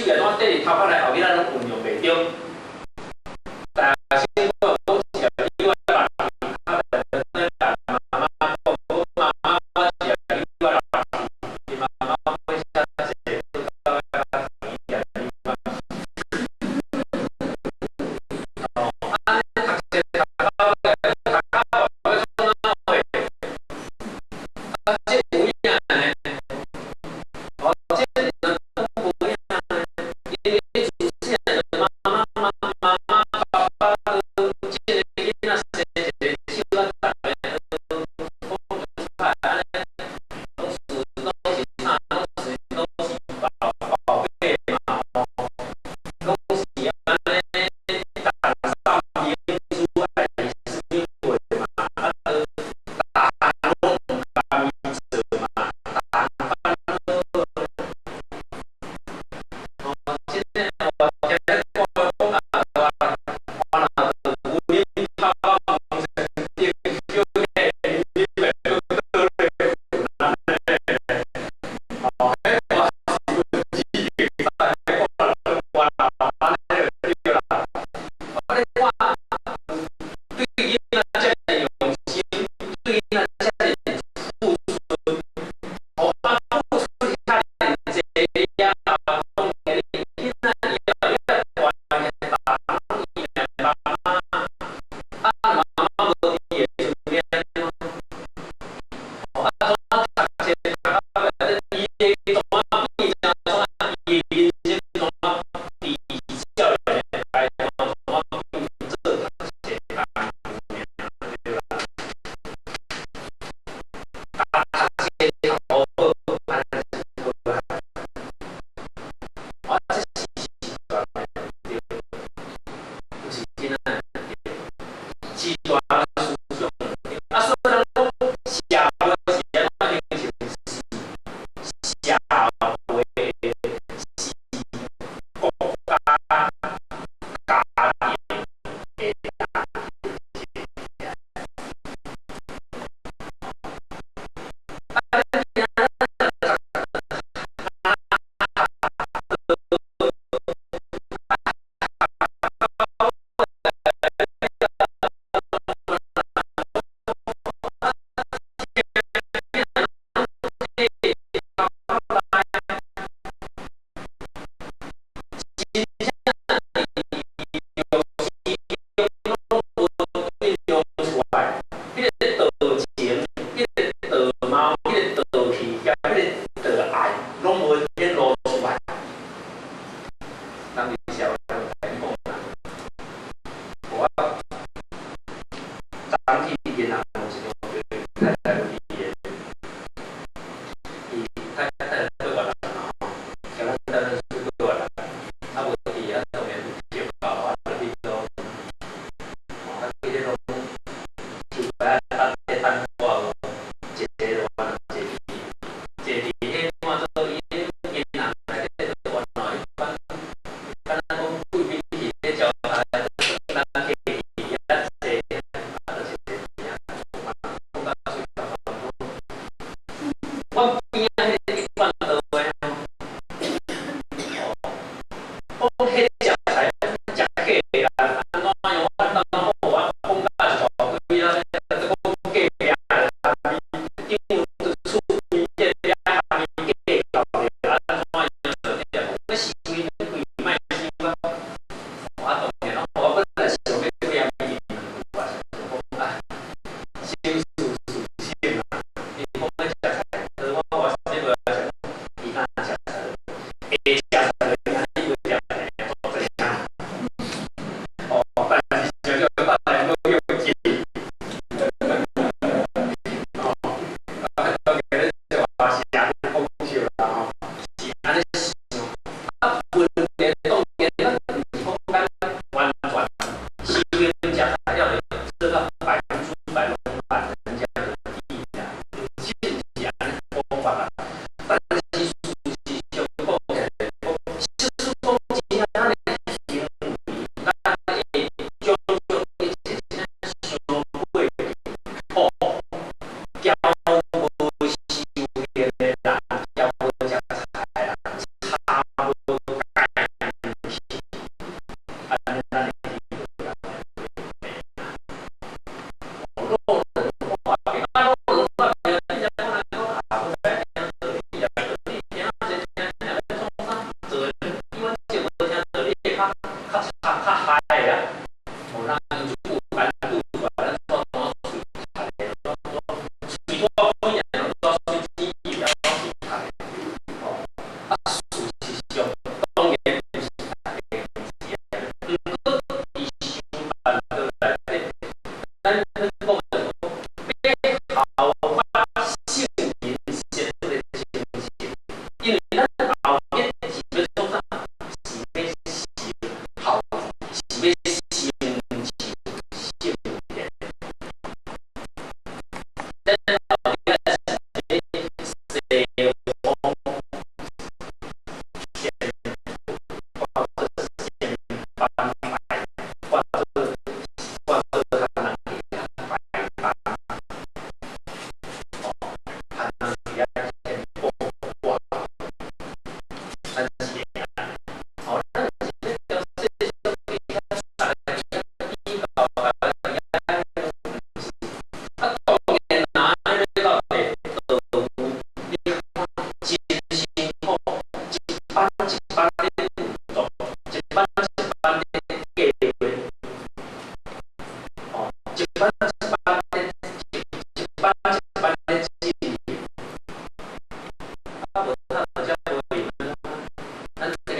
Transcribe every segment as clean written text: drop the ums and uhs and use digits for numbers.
手也怎缀伫頭殼內，後囡仔攏運用袂著。大學生我講一粒米我落去，較媽媽講，講媽媽我一粒米我落去，伊媽媽講啥濟，到尾較便宜一粒米。哦，按呢讀冊讀到尾，讀到尾欲創啥貨？啊，這有影呢？哦，這若講無影呢？因為自細漢就媽媽媽媽媽爸爸都這个囡仔生一个手啊，逐个都講出來按呢，攏是攏是啥？攏是攏是寶寶貝嘛吼，攏是按呢，掌上明珠還是啥物貨嘛？啊，都逐項攏毋甘伊做嘛，逐項煩惱。哦，這个我聽咧講講啊，我若牛奶泡到門前頂，叫起牛奶閣倒咧困按呢。哦，彼我是記憶在，我我按呢就對啦。我咧看對囡仔遮爾用心，對囡仔遮爾付出，哦，啊付出遐爾濟了後，當然囡仔以後要關係逐項攏依賴媽媽，啊媽媽無佇的時陣欲按怎？哦，啊怎讀冊讀到尾，伊會怎變成怎？伊的人生怎佇少年的階段怎變做讀冊工具爾，對啦。啊，讀冊讀好按呢就好啊。啊，這是時代的對，毋是囡仔的對，是大人思想的。啊，所以咱講社會是按怎形成？是社會是國家家庭的人形成的。啊，咱今仔真正用時間攏無運用出來，彼个道情，彼个道貌，彼个道氣，佮彼个道愛，攏無顯露出來。人佇社會上共你講啦，我昨去銀行有一張太太有佇的，伊太太對越南嘛吼，共咱台灣輸過越南，啊無佇啊當然票到啊，就去倒，哦，啊去彼攏抽擺啊等等我有一个越南坐佇坐佇彼看做伊彼銀行內底就原來彼款，敢若講貴賓室咧招待，咱客去遐坐，啊，就一個佇遐，講甲喙乾乾。阮邊仔彼個一貫道的吼，哦，講彼食材食假的啦，按怎樣？我當好我講甲一大堆啊，講隔壁的啥物，長厝邊隔壁下面計較著按怎樣就對，講想伊貴莫想啊。我當然攏我本來想欲念伊兩句啊，想講啊，心事事性啊，伊講欲食菜，我我啥物無愛食，伊敢食菜，會食菜就今日無食菜，我知影。哦，但是想想等下閣叫記。哦，啊，當然咧就話是也講笑啦吼，是按呢想。啊，問題當然咱毋是講咱完全修行食菜了就做到100%攏辦人家的意啦，是毋是按呢講法啦？但是事實上講起來，講實講真正咱的行為，咱的種種一切真傷過哦，交無修煉的人，交無食菜的人，差無介較較差較害的啊，哦，人用足久間拄出來，咱怎怎喙窒的，怎怎喙大開爾，怎喙錢伊也攏喙窒的，哦，啊，事實上當然毋是逐个毋是按呢，毋過佇修辦道內底，咱咧講的講，欲效法聖人先的精神，因為咱後日是欲創啥？是欲成孝，是欲成就聖賢。咱後日是欲西方天看做仙班拜，看做看做漢人拜班，哦，漢人佇遐先卜卦，咱是會按呢，哦，咱是欲將世俗佇遐逐个佇遐比較，逐个佇遐毋是。啊，當然若按呢欲到地道有，你看真辛苦，一班一班咧運作，一班一班咧計劃，哦，一班一班咧一一班一班咧進行。啊，無通才無閒啊！咱這个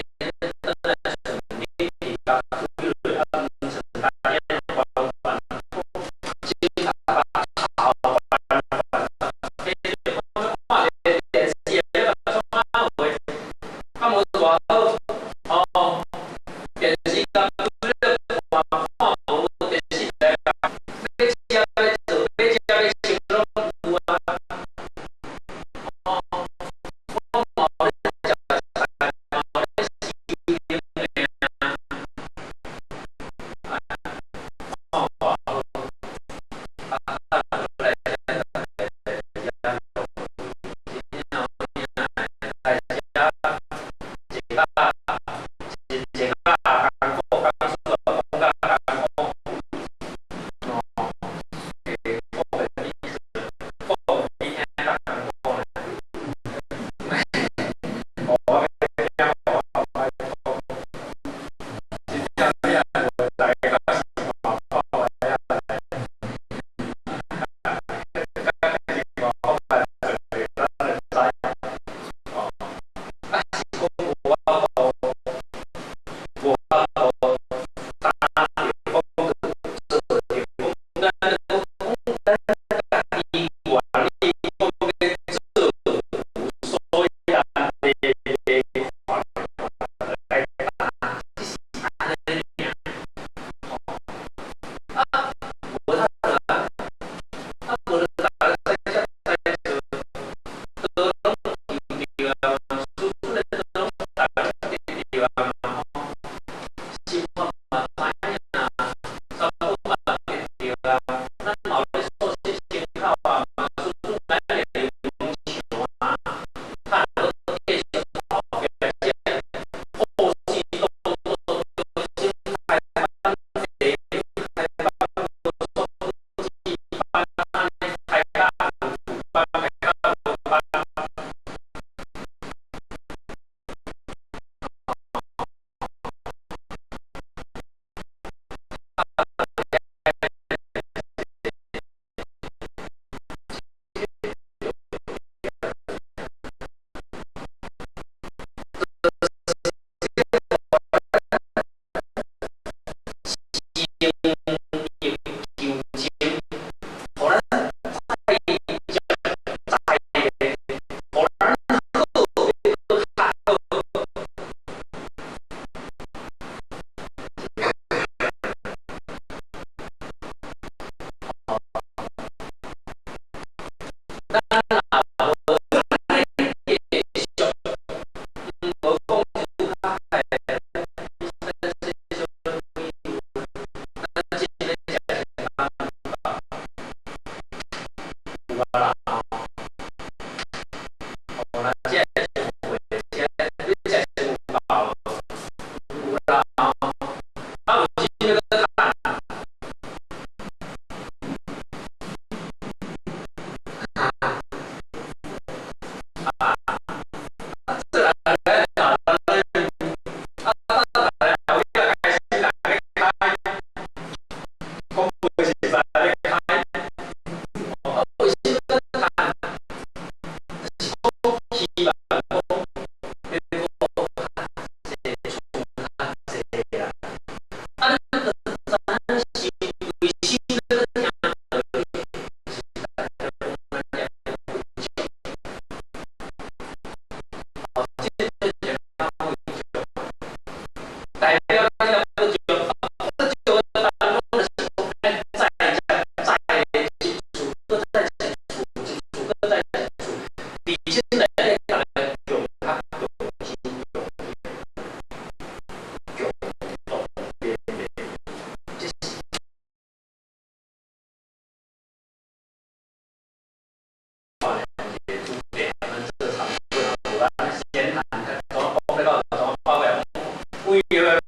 轉來算，你共開落啊，毋算大家關關，前頭頭翻翻，看電視啊，創啥話？啊無偌好，哦，電視共開咧看，看無電視來欲食欲做，欲食欲穿攏有啊。哦，我嘛有咧食菜，嘛有咧修行的啊。看偌好，啊啊，來遮逐个遮真正有影來遮坐甲真坐甲艱苦，工作講甲艱苦，哦，講予你講予你聽較艱苦呢。哦，我欲聽我歹講，真正你若無來較是外口來遐來，較是外口來做，咱就知。哦，啊是講無法度，無法度擔著講做著講，咱講咱家己願意講欲做，所以咱咧看來擔，只是按呢爾。啊，無通啊，啊無就逐个使食使做，道攏求著啊嘛，師父的道攏逐个得著啊嘛吼，生活嘛知影，查某嘛得著啊，咱嘛有咧素食牲口啊嘛，師父咱會農場啊，較若閣繼續後壁這後續動作重新開班地，開班無數字班，按呢開甲有班，開甲無班。規個。